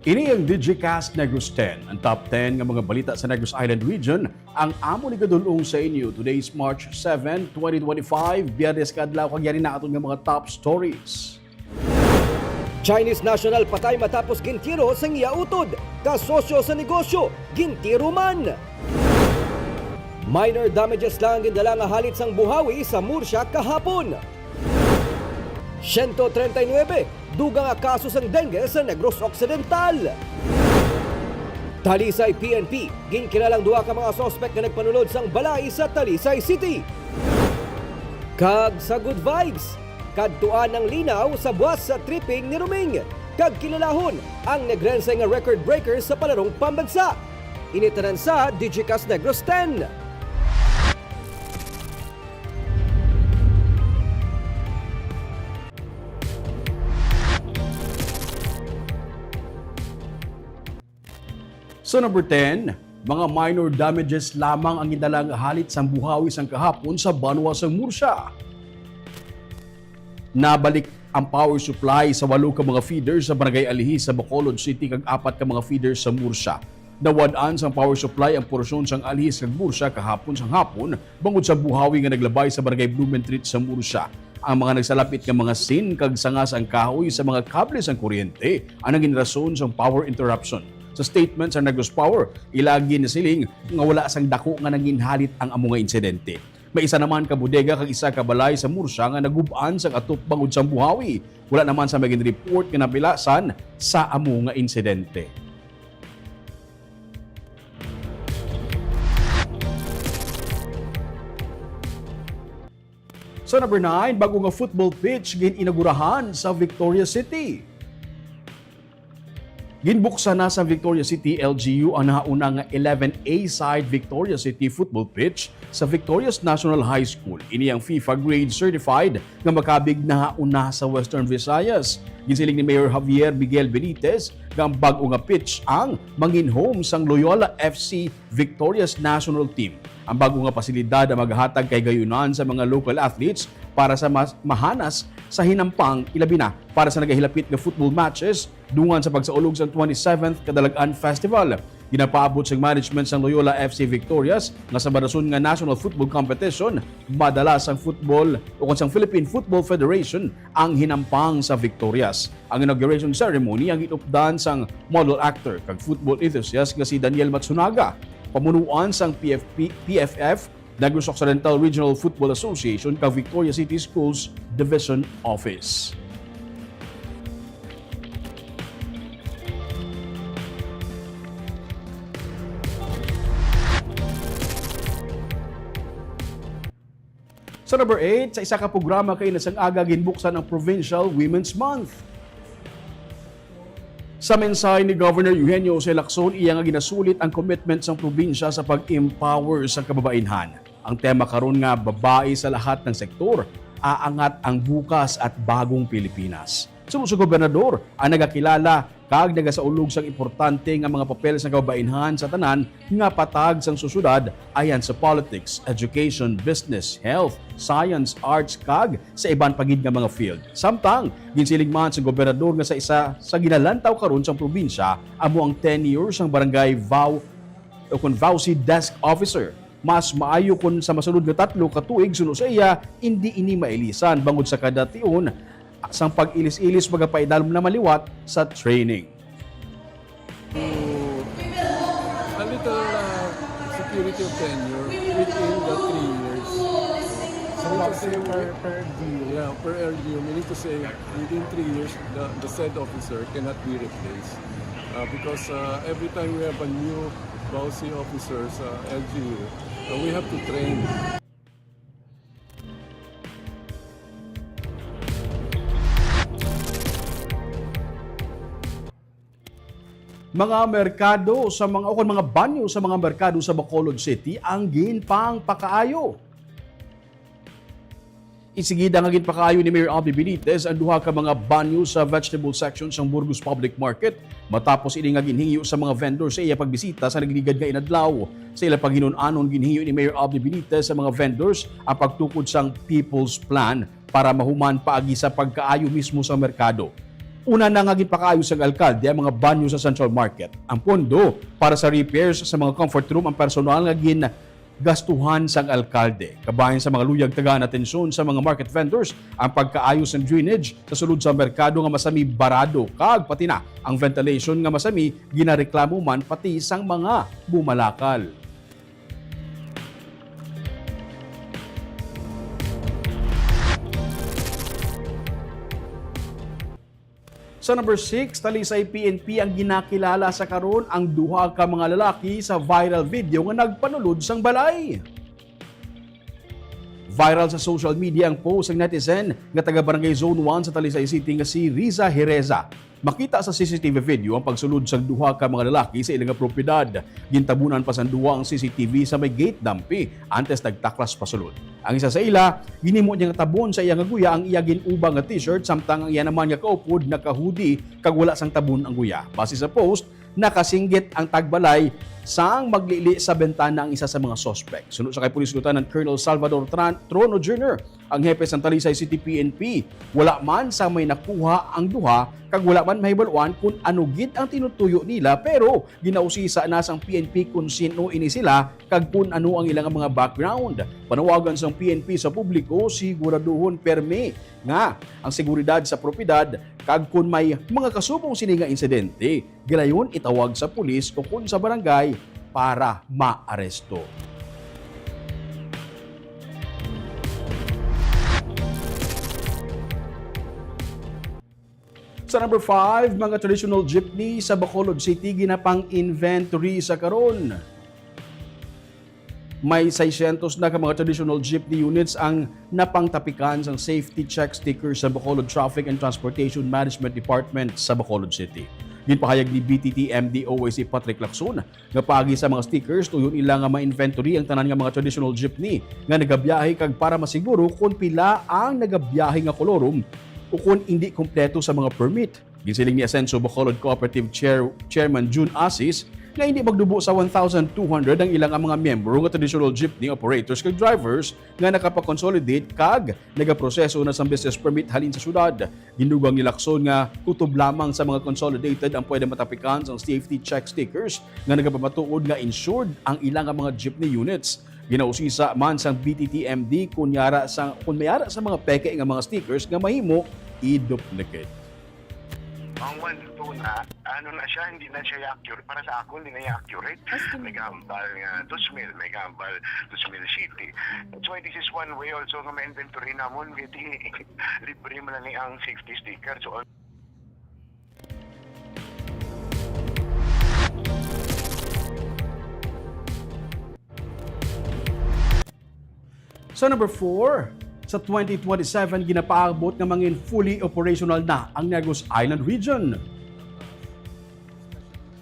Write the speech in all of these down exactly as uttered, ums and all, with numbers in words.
Ini ang Digicast Negros ten, ang top ten nga mga balita sa Negros Island Region. Ang amo ni gadulong sa inyo, today is March seven, twenty twenty-five, Biyernes ka adlaw, kag yari na aton nga mga top stories. Chinese national patay matapos gintiro sang iya utod, kasosyo sa negosyo, gintiro man. Minor damages lang ang gindala nga halit sang buhawi sa Murcia kahapon. Siyento treinta y nuebe, dugang nga kaso sang dengue sa Negros Occidental. Talisay P N P, ginkilala ang duha ka mga suspek nga nagpanulod sang balay sa Talisay City. Kag sa Good Vibes, kadtuan ang linaw sa buwas sa tripping ni Roming, kag kilalahon ang Negrense nga record breaker sa palarong pambansa. Ini tanan sa Digicast Negros ten. Sa number ten, mga minor damages lamang ang gindala nga halit sang buhawi sang kahapon sa banwa sang Murcia. Nabalik ang power supply sa walo ka mga feeders sa Barangay Alihis sa Bacolod City kag apat ka mga feeders sa Murcia. Nawad-an sang power supply ang porsyon sang Alihis kag Murcia kahapon sang hapon bangod sa buhawi nga naglabay sa Barangay Blumentritt sa Murcia. Ang mga nagsalapit nga mga sin kag sanga sang kahoy sa mga kable sang kuryente ang naging rason sang power interruption. Sa statement sa Negros Power, ila ginasiling nga wala sang dako nga nangin halit ang amo nga insidente. May isa naman ka bodega kag isa ka balay sa Murcia nga nagub-an sang atop bangod sang buhawi. Wala naman sa may ginreport nga napilasan sa amo nga insidente. Sa number nine, bago nga football pitch gin-inagurahan sa Victoria City. Ginbuksan na sa Victoria City L G U ang nahauna nga eleven A side Victoria City football pitch sa Victoria's National High School. Ini ang FIFA grade certified nga makabig nahauna sa Western Visayas. Ginsiling ni Mayor Javier Miguel Benitez nga ang bag-o nga pitch ang mangin home sang Loyola F C Victoria's national team. Ang bag-o nga pasilidad ang maghatag kahigayunan sa mga local athletes para sa mas mahanas sa hinampang, ilabi na para sa nagahilapit nga football matches dungan sa pagsaulog sang twenty-seventh Kadalag-an Festival. Ginapaabot sang management sang Loyola F C Victorias nga sa marason nga national football competition, madala sang football o kon sang Philippine Football Federation ang hinampang sa Victorias. Ang inauguration ceremony ang ginupdan sang model actor kag football enthusiast nga si Daniel Matsunaga, pamunuan sang P F P, P F F, Negros Occidental Regional Football Association, kag Victoria City Schools Division Office. Sa number eight, sa isa ka programa kaina sang aga, ginbuksan ang Provincial Women's Month. Sa mensahe ni Governor Eugenio Jose Lacson, iya nga ginasulit ang commitment sang probinsya sa pag-empower sa kababainhan. Ang tema karon nga babae sa lahat ng sektor, aangat ang bukas at bagong Pilipinas. Suno sa gobernador, ang nagakilala kag nagasaulog sang importante nga mga papel sang kababainhan sa tanan nga patag sang sosyedad, ayan sa politics, education, business, health, science, arts, kag sa iban pa gid nga mga field. Samtang, ginsiling man sa gobernador nga sa isa sa ginalantaw karon sang probinsya amo ang tenure sang barangay VAW o kon VAWC desk officer. Mas maayo kon sa masunod nga tatlo ka tuig suno sa iya, indi ini mailisan bangod sa kada tion sang pag-ilis-ilis magapaidalom na maliwat sa training. A little, uh, security of tenure within the three years. So, per, per L G U? Yeah, per L G U, meaning to say, within three years, the, the said officer cannot be replaced. Uh, because, uh, every time we have a new VAWC officer sa L G U, uh, we have to train. Mga merkado sa mga, o kon mga banyo sa mga merkado sa Bacolod City ang ginpangpakaayo. Isigida nga ginpakaayo ni Mayor Abby Benitez ang duha ka mga banyo sa vegetable section sang Burgos Public Market matapos ini nga ginhingyo sa mga vendor sa iya pagbisita sa nagligad nga inadlaw. Sa ila paghinun-anon, ginhingyo ni Mayor Abby Benitez sa mga vendors ang pagtukod sang People's Plan para mahuman paagi sa pagkaayo mismo sa merkado. Una na nga ginpakaayo sang alkalde ang mga banyo sa Central Market. Ang pondo para sa repairs sa mga comfort room ang personal nga gingastuhan sang alkalde. Kabahin sa mga luyag tagaan atensyon sa mga market vendors ang pagkaayo sang drainage sa sulod sa merkado nga masami barado kag pati na ang ventilation nga masami ginareklamo man pati sang mga bumalakal. Sa number six, Talisay P N P ang ginakilala sa karon ang duha ka mga lalaki sa viral video nga nagpanulod sang balay. Viral sa social media ang post sang netizen nga taga Barangay Zone one sa Talisay City nga si Riza Hereza. Makita sa C C T V video ang pagsulod sang duha ka mga lalaki sa ila nga propiedad. Gintabunan pa sang duha ang C C T V sa may gate dampi antes nagtaklas pasulod. Ang isa sa ila, ginhimo niya nga tabon sa iya nga guya ang iya gin-uba nga t-shirt, samtang ang iya naman nga kaupod naka-hoodie kag wala sang tabon ang guya. Base sa post, nakasinggit ang tagbalay sang maglili sa bintana ang isa sa mga suspect. Suno sa kay Police Lieutenant Colonel Salvador Tran-, Trono Junior, ang hepe sang Talisay City P N P, wala man sang may nakuha ang duha kag wala man mahibaluan kon ano gid ang tinutuyo nila, pero ginausisa na sang P N P kon sin-o ini sila kag kon ano ang ilang mga background. Panawagan sang P N P sa publiko, siguraduhon permi nga ang seguridad sa propiedad kag kon may mga kasubong sini nga insidente, gilayon itawag sa pulis o kon sa barangay para maaresto. Sa number five, mga traditional jeepney sa Bacolod City ginapang-inventory sa karon. May seiscientos na ka mga traditional jeepney units ang napangtapikan sang safety check sticker sa Bacolod Traffic and Transportation Management Department sa Bacolod City. Ginpahayag ni B T T M D O A C Patrick Lacson nga paagi sa mga stickers, tuyo nila nga ma-inventory ang tanan nga mga traditional jeepney nga nagabiyahe kag para masiguro kon pila ang nagabiyahe nga kolorum o kon indi kompleto sa mga permit. Ginsiling ni Asenso Bacolod Cooperative Chair-, Chairman June Asis nga hindi magdubo sa one thousand two hundred ang ilang mga miyembro nga traditional jeepney operators kag drivers nga nakapakonsolidate kag nagaproseso na sang business permit halin sa syudad. Gindugang ni Lacson nga kutob lamang sa mga consolidated ang pwede matapikan sang safety check stickers nga nagapamatuod nga insured ang ila nga mga jeepney units. Ginausisa man sang B T T M D kung yara sa, kung may ara sa mga peke nga mga stickers nga mahimo i-duplicate. Ang one two na, ano na siya, hindi na siya accurate. Para sa ako, hindi na siya accurate. As in, may gahambal nga dos mil, may gahambal dos mil siyete. That's why this is one way also nga ma-inventory namon, kay di libre man lang ni ang safety sticker. So, Sa number four, sa twenty twenty-seven, ginapaabot nga mangin fully operational na ang Negros Island Region.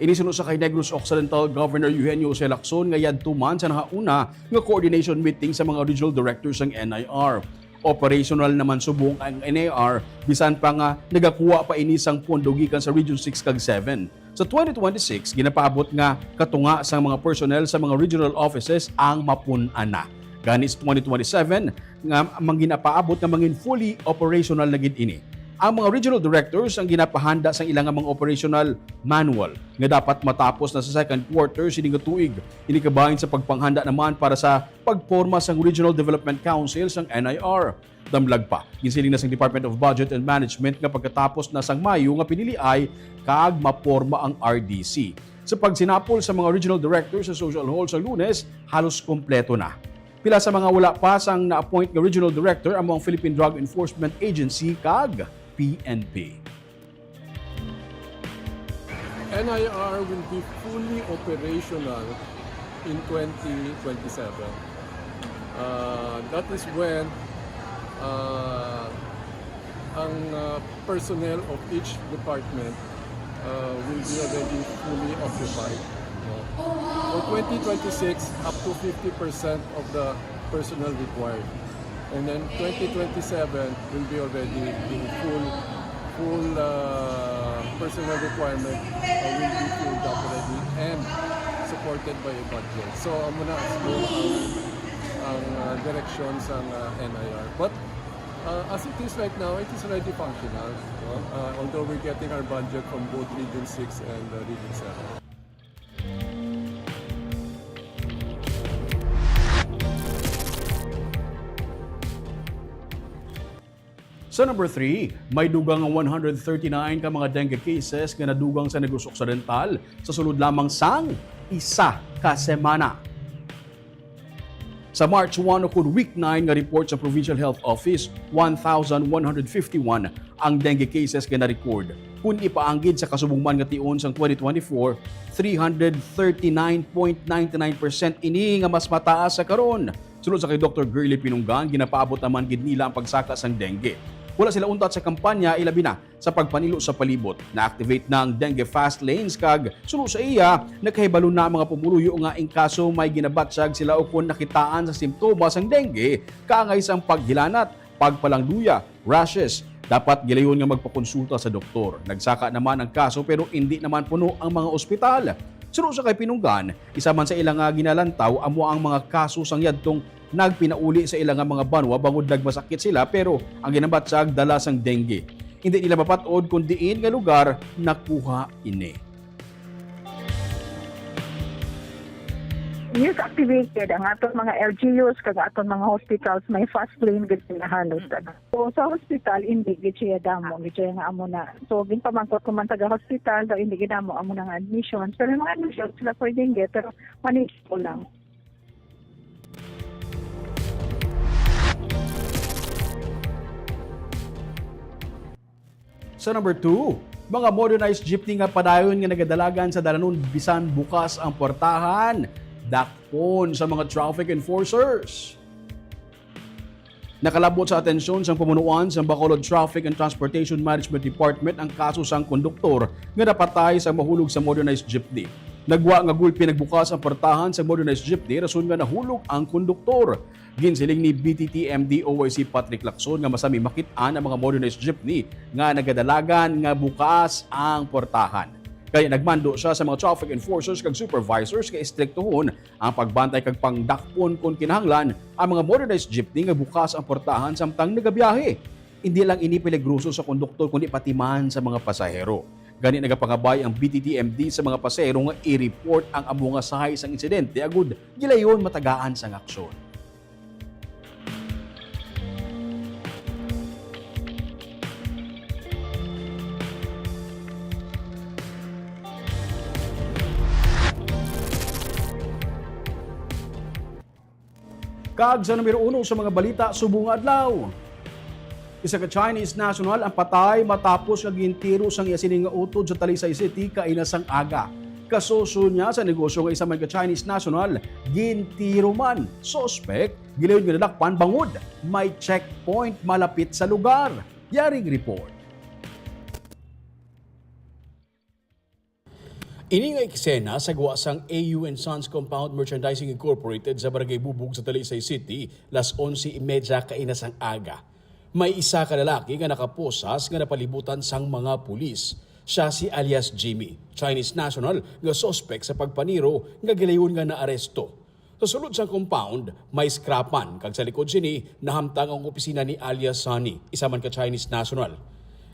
Ini suno sa kay Negros Occidental Governor Eugenio Jose Lacson nga yadto man sa nahauna nga coordination meeting sa mga regional directors sang N I R. Operational naman subong ang N I R, bisan pa nga nagakuha pa ini sang pondo gikan sa Region six kag seven. Sa twenty twenty-six, ginapaabot nga katunga sang mga personnel sa mga regional offices ang mapun-an na. Gani sa twenty twenty-seven, nga manginapaabot nga mangin fully operational na gid ini. Ang mga regional directors ang ginapahanda sang ila nga mga operational manual nga dapat matapos na sa second quarter sini nga tuig. Ini kabahin sa pagpanghanda naman para sa pagporma sang Regional Development Council sang N I R. Damlag pa, ginsiling na sang Department of Budget and Management nga pagkatapos na sang Mayo nga piniliay kag maporma ang R D C. Sa pagsinapol sa mga regional director sa Social Hall sa Lunes, halos kompleto na. Pila sa mga wala pa sang na-appoint nga regional director amo ang Philippine Drug Enforcement Agency kag P N P. N I R will be fully operational in twenty twenty-seven. Uh, that is when, uh, ang, uh, personnel of each department, uh, will be already fully occupied, no? For twenty twenty-six, up to fifty percent of the personnel required. And then twenty twenty-seven will be already in full, full, uh, personnel requirement, uh, will be filled up already and supported by a budget. So, amo na siguro ang, ang, uh, direksyon sa, uh, N I R. But Uh, as it is right now, it is already functional, no? Uh, although we're getting our budget from both Region six and, uh, Region seven. Sa number three, may dugang nga one hundred thirty-nine ka mga dengue cases nga nadugang sa Negros Occidental sa sulod lamang sang isa ka semana. Sa March one ukon week nine nga report sa Provincial Health Office, one thousand one hundred fifty-one ang dengue cases nga na-record. Kung ipaanggid sa kasubong man nga tion sang twenty twenty-four, three hundred thirty-nine point nine nine percent ini nga mas mataas sa karon. Sulod sa kay Doktor Girlie Pinunggan, ginapaabot naman gid nila ang pagsaka sang dengue. Wala sila untat sa kampanya, ilabi na sa pagpanilo sa palibot. Na-activate na ang dengue fast lanes kag, suno sa iya, nakahibalo na ang mga pumuluyo nga in kaso may ginabatyag sila ukon nakitaan sa simptomas sang dengue, kaangay sang paghilanat, pagpalangluya, rashes, dapat gilayon nga magpakonsulta sa doktor. Nagsaka naman ang kaso pero indi naman puno ang mga ospital. Suno sa kay Pinunggan, isa man sa ila nga ginalantaw amo ang mga kaso sang yadtong nagpinauli sa ila nga mga banwa bangod nagmasakit sila, pero ang ginabatyag dala sang dengue. Hindi nila mapat-od kon diin nga lugar nakuha ini. Yes, activated ang aton mga L G Us kag aton mga hospitals, may fast lane gid sila halos, ano. So, sa hospital, hindi gid siya damo, gid siya nga amo na. So, ginpamangkot ko man taga hospital, daw hindi gid damo amo na nga admissions. Pero yung mga admissions sila for dengue, pero manageable lang. Sa number two, mga modernized jeepney nga padayon nga nagadalagan sa dalanon bisan bukas ang portahan, dakpon sa mga traffic enforcers. Nakalabot sa atensyon sang pamunuan sang Bacolod Traffic and Transportation Management Department ang kaso sang konduktor nga napatay sa mahulog sa modernized jeepney. Nagwa nga gulpi nagbukas ang portahan sa modernized jeepney rason nga nahulog ang konduktor. Ginsiling ni B T T M D O I C Patrick Lacson nga masami makit-an ang mga modernized jeepney nga nagadalagan nga bukas ang portahan. Kaya nagmando siya sa mga traffic enforcers kag supervisors nga istriktohon ang pagbantay kag pangdakpon kon kinahanglan ang mga modernized jeepney nga bukas ang portahan samtang nagabiyahe. Hindi lang ini peligroso sa konduktor kundi pati man sa mga pasahero. Gani nagapangabay ang B T T M D sa mga pasahero nga i-report ang amo nga sahi sang insidente agud gilayon matagaan sang aksyon. Kag sa numero uno sa mga balita subong nga adlaw, isa ka Chinese national ang patay matapos nga gintiro sang iya sini nga utod sa Talisay City kaina sang aga. Kasosyo niya sa negosyo nga isa man ka Chinese national, gintiro man. Suspek, gilayon nga nadakpan bangod may checkpoint malapit sa lugar. Yaring report. Ini nga eksena sa gwa sang A U and Sons Compound Merchandising Incorporated sa Barangay Bubog sa Talisay City, las onse y media kaina sang aga. May isa ka lalaki nga nakaposas nga napalibutan sang mga pulis. Sia si alias Jimmy, Chinese national nga suspek sa pagpaniro nga gilayon nga naaresto. Sa sulod sang compound, may scrapan, kag sa likod sini, nahamtang ang opisina ni alias Sunny, isa man ka Chinese national.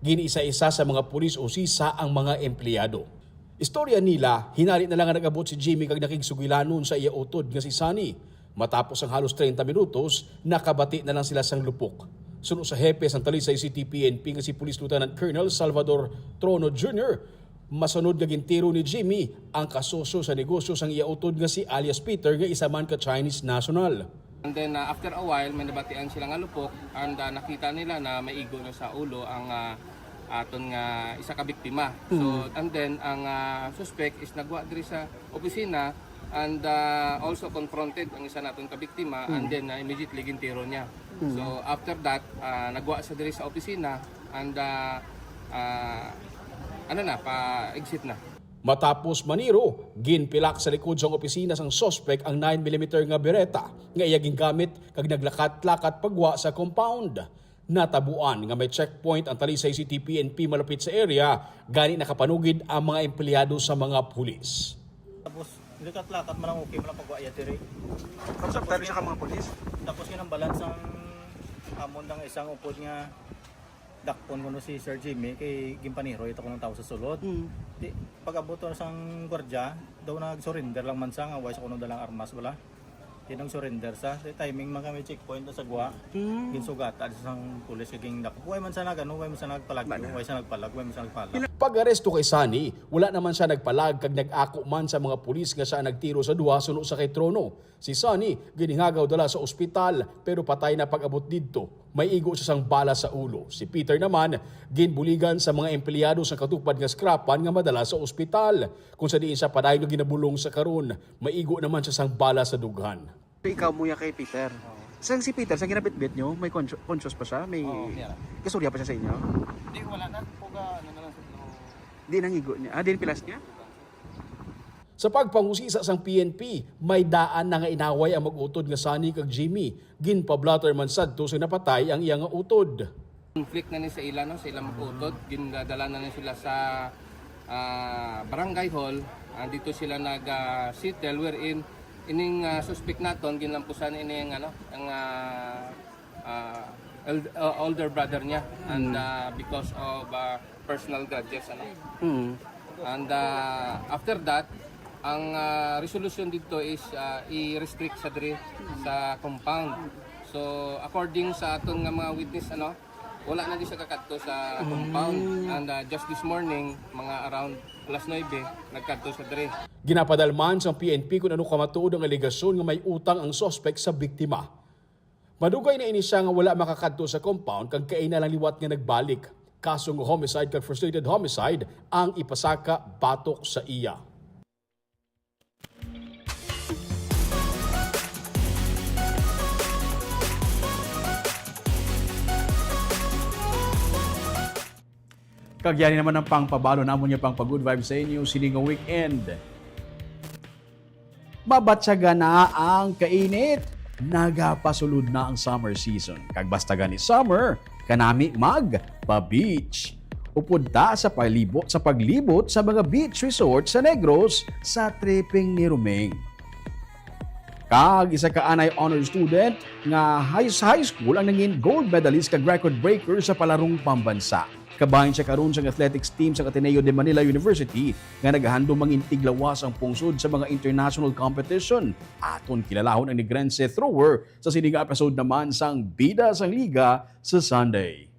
Gin-isa-isa sa mga pulis usisa ang mga empleyado. Istorya nila, hinali na lang nga nag-abot si Jimmy kag nakigsugilanon sa iya utod nga si Sunny. Matapos ang halos treinta minutos, nakabati na lang sila sang lupok. Suno sa hepe sang Talisay City P N P nga si Police Lieutenant Colonel Salvador Trono Junior, masunod nga gintiro ni Jimmy ang kasosyo sa negosyo sang iya utod nga si alias Peter nga isa man ka Chinese national. And then, uh, after a while, may nabatian sila nga lupok and, uh, nakita nila na may igo na sa ulo ang, uh, aton nga isa ka biktima. So, and then ang, uh, suspect is nagwa diri sa opisina and, uh, also confronted ang isa naton ka biktima and then, uh, immediately gintiro niya. So, after that, uh, nagwa sa diri sa opisina and, uh, uh, ano na, pa-exit na. Matapos maniro, ginpilak sa likod sang opisina sang suspek ang nine millimeter nga Beretta nga iya gingamit kag naglakat-lakat pagwa sa compound. Natabuan nga may checkpoint ang Talisay City P N P malapit sa area, gani nakapanugid ang mga empleyado sa mga pulis. Tapos, lakat-lakat man lang, okay man lang pagwa iya diri. Tapos, pero siya ka mga pulis? Tapos, ginambalan sang Amon lang isang upod nga dakpon kuno si Sir Jimmy kay ginpaniroy ito kuno tawo sa sulod. Mm. Di, pag-abot to sang gwardiya, daw nag-surrender lang man sa nga, way sa kuno dalang armas, wala. Di nag-surrender sa. Di, timing man kami checkpoint na sa Gwa. Mm. Ginsugata sa sang pulis kay gindakop. Way man sa nag-, ano, way man sa nagpalagyo, Wala. way sa nagpalag, way man sa nagpalag. Pag-aresto kay Sunny, wala naman siya nagpalag kag nag-ako man sa mga pulis nga siya nagtiro sa duha suno sa kay Trono. Si Sunny ginhingagaw dala sa ospital, pero patay na pag-abot didto. May igo siya sang bala sa ulo. Si Peter naman ginbuligan sa mga empleyado sa katupad nga scrapan nga madala sa ospital, kung sa diin siya padayon nga ginabulong sa karon. May igo naman siya sang bala sa dughan. Ikaw muya kay Peter. Oo. Sang si Peter, sa ginabitbit nyo, may consci-, conscious pa siya? May Oo, meron. Kastorya pa siya sa inyo? Di, wala na. Puga, ano na lang sa Di nangigo niya. Ah, di pilas niya? Sa pagpangusisa sang P N P, may daan na nga inaway ang mag-utod nga Sunny kag Jimmy. Ginpa-blotter man sadto sa napatay ang iya nga utod. Conflict na ni sa ila, no? Sa ilang mag-utod, gindadala na ni sila sa, ah, barangay hall. Ah, dito sila nag, ah, settle wherein ining, ah, suspect naton ginlampusan ini ang, ano, ang, ah, ah, el-, ah, older brother niya, and, Mm. ah, because of, ah, personal grudges, ano. Mm. And, ah, after that, ang, ah, resolution dito is, ah, i-restrict sa diri sa compound. So, according sa aton nga mga witness, ano, wala na di siya kakadto sa compound. Mm. And, ah, just this morning, mga around alas nuebe, nagkadto sa diri. Ginapadalman sang P N P kung ano kamatuod ang alegasyon nga may utang ang suspect sa biktima. Madugay na ini siya nga wala makakadto sa compound kag kaina lang liwat nga nagbalik. Kasong homicide kag frustrated homicide ang ipasaka batok sa iya. Kag yan naman ang pangpabalo namon nga pangpa-good vibes sa inyo sini nga weekend. Mabatyagan na ang kainit. Nagapasulod na ang summer season. Kag basta gani summer, kanami mag pa-beach. Upod ta sa palibot, sa paglibot sa mga beach resort sa Negros sa tripping ni Roming. Kag isa ka anay honor student nga high, sa high school ang nangin gold medalist kag record breaker sa palarong pambansa. Kabahin siya karon sang athletics team sa Ateneo de Manila University nga nagahandom mangin tiglawas ang pungsod sa mga international competition. Aton kilalahon ang Negrense thrower sa sini nga episode naman sang Bida sang Liga sa Sunday.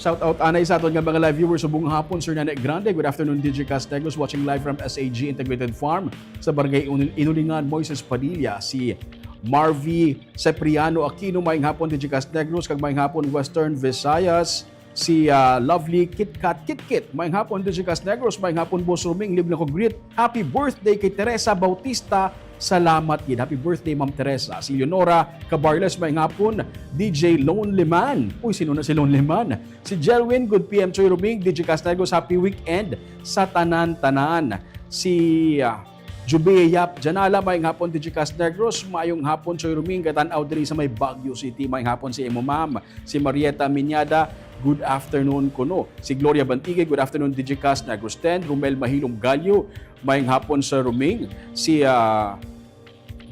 Shout out anay sa aton nga mga live viewers subong hapon, Sir Nene Grande. Good afternoon, D J Cast Negros, watching live from S A G Integrated Farm sa Barangay Inul-, Inulingan, Moises Padilla, si Marvy Cipriano Aquino, maayong hapon, D J Cast Negros, kag maayong hapon, Western Visayas, si, ah, Lovely Kitkat Kitkit, maayong hapon, D J Cast Negros, maayong hapon, Boss Roming, libre ko greet, happy birthday kay Teresa Bautista, salamat gid, happy birthday, Ma'am Teresa, si Leonora Cabarles, maayong hapon, D J Lonely Man, uy, sino na si Lonely Man? Si Jelwin, good P M, Choy Roming, D J Cast Negros, happy weekend sa tanan-tanan. Si, ah, Jubia Yap Janala, maayong hapon, D J Cast Negros, maayong hapon, Choy Roming, katan-aw diri sa may Baguio City, maayong hapon sa imo, ma'am. Si Marieta Miñada, good afternoon kuno. Si Gloria Bantigue, good afternoon, D J Cast Negros ten. Romel Mahilom Gallo, maayong hapon, Sir Roming. Si, ah,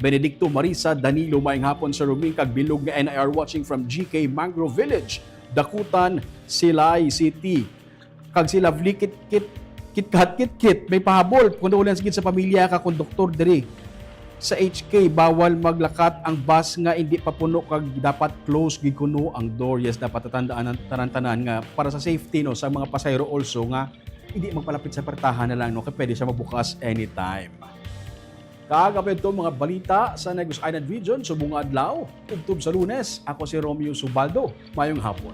Benedicto Marisa Danilo, maayong hapon, Sir Roming, kag bilog nga N I R watching from G K Mangrove Village, Dakutan, Silay City. Kag si Lovely Kit Kit, Kit Kat Kit Kit, may pahabol, condolence gid sa pamilya ka konduktor diri sa H K. Bawal maglakat ang bus nga indi pa puno kag dapat close gid kuno ang door. Yes, dapat tatandaan ang tanan-tanan nga para sa safety, no, sa mga pasahero also nga hindi magpalapit sa pertahan na lang, no, kay pwede siya mabukas anytime. Kag apil to mga balita sa Negros Island Region subong nga adlaw, tubtob sa Lunes. Ako si Romeo Subaldo. Maayong hapon.